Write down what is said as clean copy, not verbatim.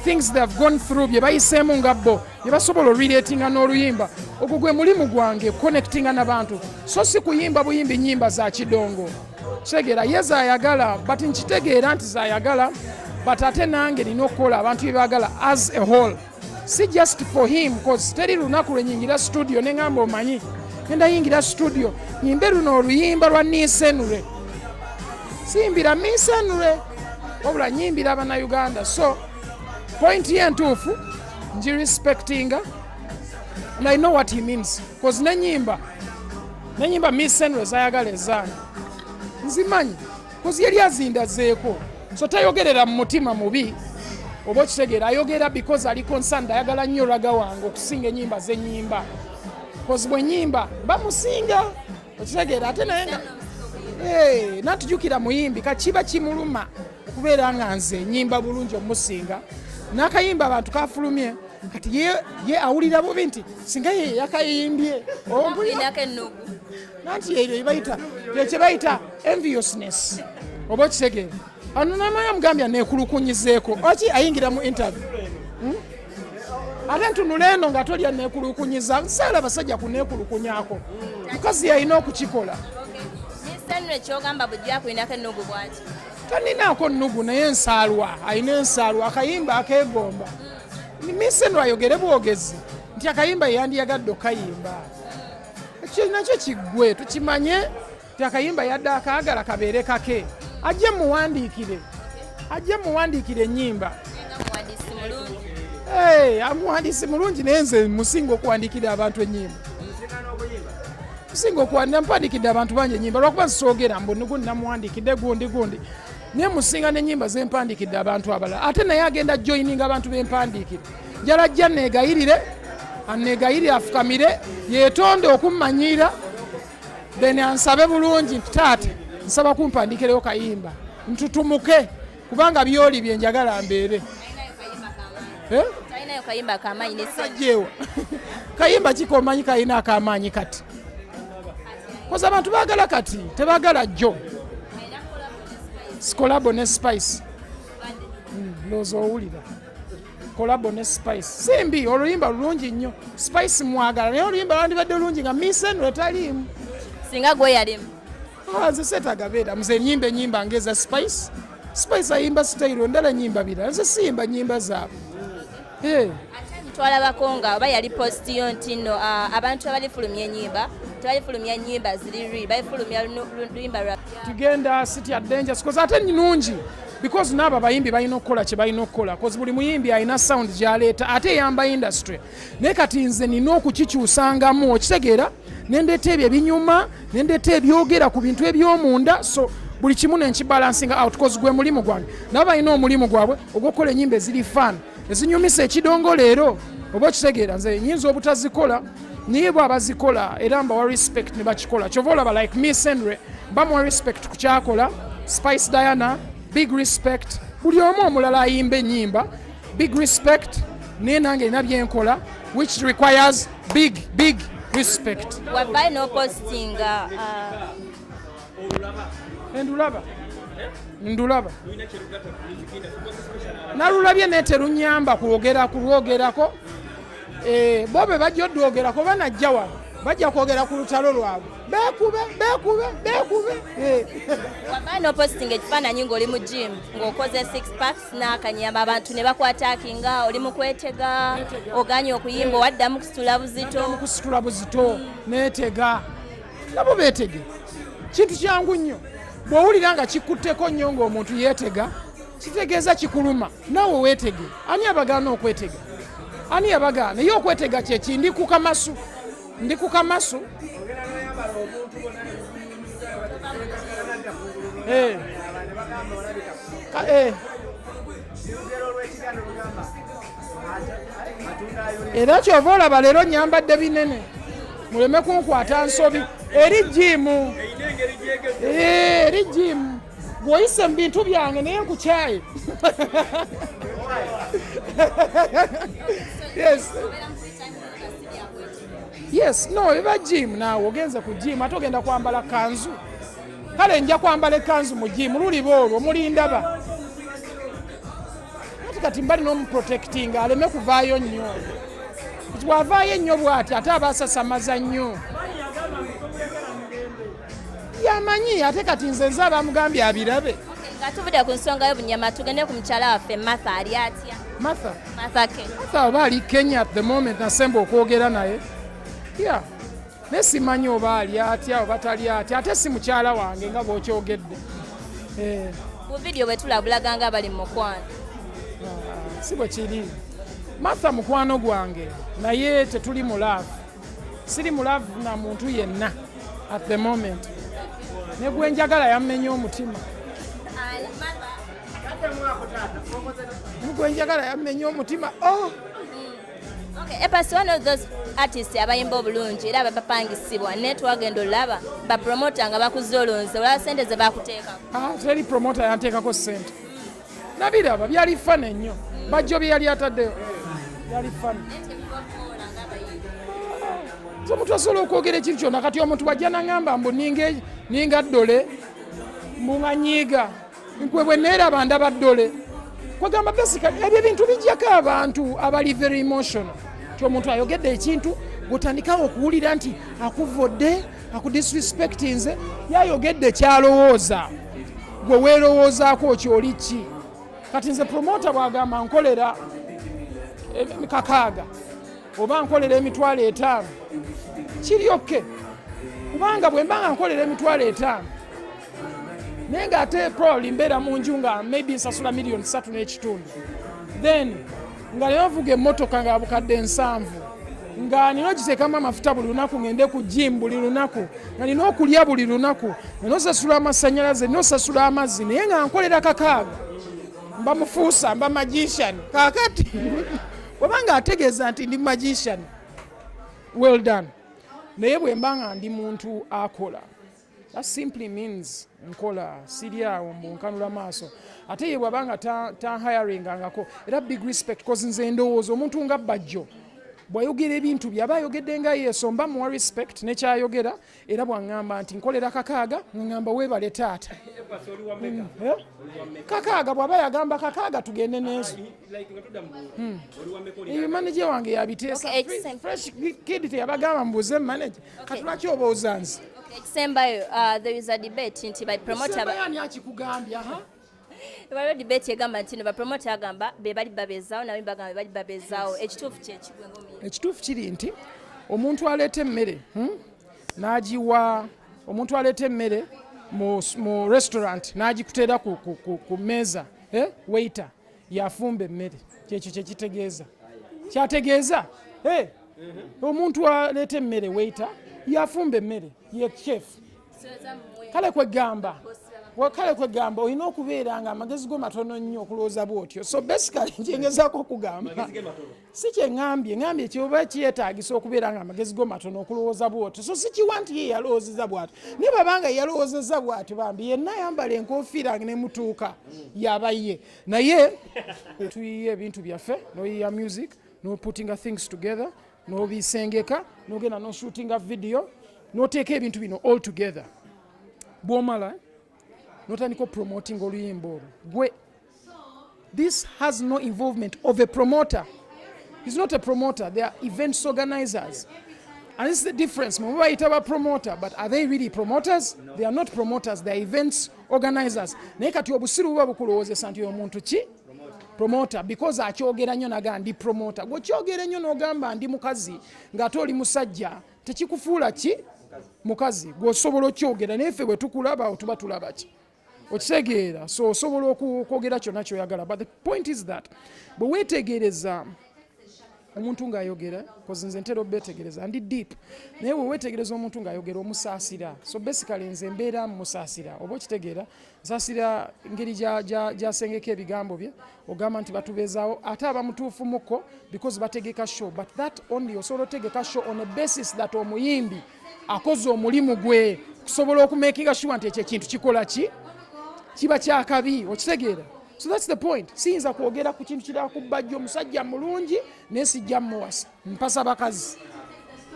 Things they have gone through, bye bayiseemu nga bo, bye basobola orelatinga n'oluyimba. Ogwo gwe mulimu gwange, connectinga n'abantu, so si kuyimba buyimbi nyimba za kidongo. Kitegeera ye zayagala, but nkitegeera nti zayagala, but ate nange nina okukola abantu bye baagala as a whole, si just for him, 'cause teri lunaku lwe nyingira studio ne ŋŋamba, omanyi ngenda yingira studio nyimbe luno oluyimba lwa Nisenure. Siyimbira Misenure, wabula nyimbira Abannayuganda. So point ye entuufu ngirespectinga and I know what he means, 'cause nenyimba Misenure zayagala ezange nzimanyi, 'cause yali azindazeeko. So tayogerera mu mutima mubi, oba okitegeera, ayogera because ali concerned, ayagala nnyo ragga wange okusinga enyimba zenyimba, 'cause bwe nyimba bamusinga, okitegeera. Ate naye nga natujukira muyimbi, kakiba kimuluma okubeera nga nze nyimba bulungi omusinga, n'akayimba abantu kafulumye kati ye awulira bubi nti singa ye yakayimbye. Ompulira? Inako ennugu. Nanti eryo bayita kye bayita enviousness, oba okitegeera. Ano namanya mugambya neekulukunyizeeko oki ayingira mu interview. Ate ntunula eno nga tolya neekulukunyiza, nsaala abasajja kuneekulukunyako, mukazi yalina okukikola. Misenure kyogamba bujja akulinako ennugu bwati? Taninaako nnugu, naye ensaalwa alina ensaalwa, akayimba akeegomba. Misenure ayogere bwogezi nti akayimba yeyandiyagadde okukayimba, ekyo nakyo kiggwe, tukimanye nti akayimba yadde akaagala kabeere kake, ajje muwandiikire, ajje muwandiikire ennyimba. Nga muwandiisi mulungi. Hey, amuwandiisi mulungi, naye nze musinga okuwandiikira abantu ennyimba, musinga okuwandika. Mpandiikidde abantu bangi ennyimba, lwakuba nsoogera mbu gundi namuwandiikidde, gundi gundi, naye musinga n'ennyimba zempandiikidde abantu abalala. Ate naye agenda joininga abantu bempandiikire. Njala ajja neegayirire, aneegayirire, afukamire, yeetonde okummanyiira, then ansabe bulungi nti, "Taata, nsaba kumpandiikireyo kayimba ntutumuke, kubanga byoli byenjagala mbeere." Eh? Talinayo kayimba kamaanyi ne Jewa kayimba kikomanyi kalina akamaanyi kati, 'cause abantu baagala kati, tebagala jjo. Collabo ne Spice. Ndowooza owulira collabo ne Spice simbi, oluyimba lulungi nnyo. Spice mwagala, naye oluyimba lwandibadde lulungi nga Misenure taliimu. Singa gwe yalimu? Ah, nze seetaaga beera nze enyimba, enyimba ngeza Spice. Spice ayimba style endala, nyimba birala, nze siyimba nyimba zaabwe. Eh. Ate twalabako nga oba yali post yo nti nno abantu abalifulumya ennyimba tebalifulumya nnyimba ziri balifulumya luyimba lwa Tugenda city ya dangerous, 'cause ate nungi, because naabo abayimbi balina okukola kye balina okukola, 'cause buli muyimbi alina sound gy'aleeta ate eyamba industry. Naye kati nze nina okukikyusangamu, okitegeera, nendeeta ebyo ebinyuma, nendeeta ebyogera ku bintu eby'omunda, so buli kimu nenkibalansinga out, 'cause gwe mulimu gwange. Nabo balina omulimu gwabwe ogw'okukola ennyimba eziri fun, ezinyumisa ekidongo leero, oba okitegeera. Nze nyinza obutazikola, naye bwe abazikola era mbawa respect ne bakikola. Kyova olaba like Miss Henry bamuwa respect ku kyakola, Spice Diana big respect, buli omu omulala ayimba ennyimba big respect, naye nange nina byenkola which requires big big respect. Wavayo n'opostinga Endulaba, ndulaba, nalulabye, naye terunyamba kwogera kulwogerako. Bo be bajja odwogerako, banajja wano, bajja kwogera ku lutalo lwabwe, beekube beekube beekube. Wavayo n'opostinga ekifaananyi ng'oli mu gym ng'okoze six packs n'akanyama, abantu ne bakwataaki nga oli mu kwetega, oganye okuyimba, owaddamu kusitula buzito. Mu kusitula buzito, neetega, nabo beetege. Kintu kyangu nnyo. Bw'owulira nga kikutteko nnyo ng'omuntu yeetega, kitegeeza kikuluma, naawe weetege. Ani abagaana okwetega? Ani yabagaana? Ye okwetega kyeki? Ndi ku kamasu, ndi ku kamasu. Eh. Era kyova olaba leero nyambadde binene, muleme kunkwata nsobi. Eri gym, eri gym, bw'oyise mu bintu byange, naye nkukyaye. Yes, no, eba gym. Naawe ogenze ku gym, ate ogenda kwambala kanzu. Kale nja kwambala ekanzu mu gym, luliba olwo mulindaba. Ate Ati kati mba nina omuprotectinga aleme kuvaayo nnyo. Bw'avaayo ennyo bw'ati ate aba asasamaza nnyo. Yamanyi ate kati nze nze abamugambye abirabe. Nga tuvudde ku nsonga y'obunyama, tugende ku mukyala waffe Martha. Ali atya? Martha? Martha K. Martha oba ali Kenya at the moment, nasemba okwogera naye, yeah, naye simanyi oba ali atya oba tali atya. Ate si mukyala wange nga bw'okyogedde. Eh. Bu video bwe tulabulaga nga bali mu mukwano. Ah, si bwe kiri. Martha mukwano gwange, naye tetuli mu love. Siri mu love na muntu yenna at the moment. Ne gwe njagala yammenya omutima. Ne gwe njagala yammenya omutima, oh. Okay, A Pass, one of those artists abayimba obulungi era abapapangisibwa, naye twagenda olaba bapromota nga bakuze olunze, olaba sente ze bakuteekako. Ah, teri promoter yanteekako sente. Nabiraba, byali funny nnyo. Bajjo bye yali ataddeyo byali funny. So omuntu asobola okwogera ekintu kyonna. Kati omuntu bwajja naŋŋamba mbu ninga ddole, mbu nga nyiiga nkwe bwe neeraba ndaba ddole. Kwegamba basically ebyo ebintu bijjako abantu abali very emotional, ti omuntu ayogedde ekintu gutandikawo okuwulira nti akuvodde, akudisrespectinze. Yayogedde kyalowooza, gwe weerowoozaako kyoli ki? Kati nze promoter bw'agamba nkolera 6,000 oba nkolera 50,000, kiri okay, kubanga bwe mba nga nkolera 50,000 naye ng'ate probably mbeera mu nju nga maybe nsasula 3.5 miliyoni, then nga nina ovuga emmotoka nga 70,000, nga nina ogiteekamu amafuta buli lunaku, ngende ku gym buli lunaku, nga nina okulya buli lunaku, nga nina osasula amasannyalaze, nina osasula amazzi, naye nga nkolera 6,000, mba mufuusa, mba magician. Kaakati bwebanga ategeeza nti ndi magician, well done. Naye bwe mba nga ndi muntu akola, that simply means nkola, siri awo mbu nkanula maaso. Ate ye bw'aba nga tanhiringangako, era big respect, cause nze ndowooza omuntu nga Bajjo bw'ayogera ebintu bye aba ayogedde nga yeso, mba muwa respect nekyayogera. Era bw'aŋŋamba nti nkolera 6,000, ŋŋamba weebale taata. Eh? 6,000, bw'aba yagamba 6,000, tugende n'ezo. Eyo manager wange yabiteesa. Okay, Fresh Kid teyabagamba mubuuze manager? Kati lwaki obooza nze? Ekisembayo, there is a debate nti ba promoter Ekisembayo ani akikugambye aha? Waliwo debate egamba nti no bapromota agamba be bali babeezaawo, nawe bagamba be bali babeezaawo. Ekituufu kyekigwe ng'omuyimbi? Ekituufu kiri nti omuntu aleeta emmere, N'agiwa omuntu aleeta emmere mu restaurant n'agikuteera ku mmeeza, eh? Waiter yafumba emmere. Kyekyo kyekitegeeza, kyategeeza, eh? Omuntu aleeta emmere, waiter, yafumba emmere, ye chef. Kale kwegamba olina okubeera nga amagezi go matono nnyo okulowooza bwotyo. So basically kyengezaako okugamba, si kyeŋŋambye, ŋŋambye kyoba kyetaagisa okubeera nga amagezi go matono okulowooza bwotyo. So si kiwa nti ye yalowoozeza bw'atyo, naye babanga yalowoozeza bw'atyo, bambi yenna ayambala enkofiira nemutuuka yaba ye. Naye tuyiye ebintu byaffe, noyiya music, noputinga things together, nobisengeka, nogenda noshootinga video, noteeka ebintu bino all together. Bwomala notandika opromoting oluyimba olwo gwe. This has no involvement of a promoter. He's not a promoter. They are events organizers, and this is the difference. Mwe bayita ba promoter, but are they really promoters? They are not promoters, they are events organizers. Naye kati obusiru buba bukulowoozesa nti oyo muntu ki promoter, because akyogera nnyo naga ndi promoter. Gwe kyogera nnyo n'ogamba ndi mukazi ng'ate oli musajja, tekikufuula ki mukazi. Gwe osobola okyogera, naye ffe bwe tukulaba awo tuba tulaba ki? Okitegeera? So osobola okwogera kyonna kyoyagala, but the point is that bwe weetegereza omuntu ng'ayogera, cause nze ntera obeetegereza, ndi deep, naye bwe weetegereza omuntu ng'ayogera omusaasira. So basically nze mbeera musaasira, oba okitegeera? Nsaasira ngeri gy'asengeka ebigambo bye. Ogamba nti batubeezaawo, ate aba mutuufu muko because bategeka show, but that only osobola otegeka show on a basis that omuyimbi akoze omulimu gwe kusobola okumakinga sure nti ekyo ekintu kikola ki, kiba kyakabi. Okitegeera? So that's the point. Siyinza kwogera ku kintu kirala ku Bajjo. Omusajja mulungi, naye sijja muwasa, mpasa bakazi.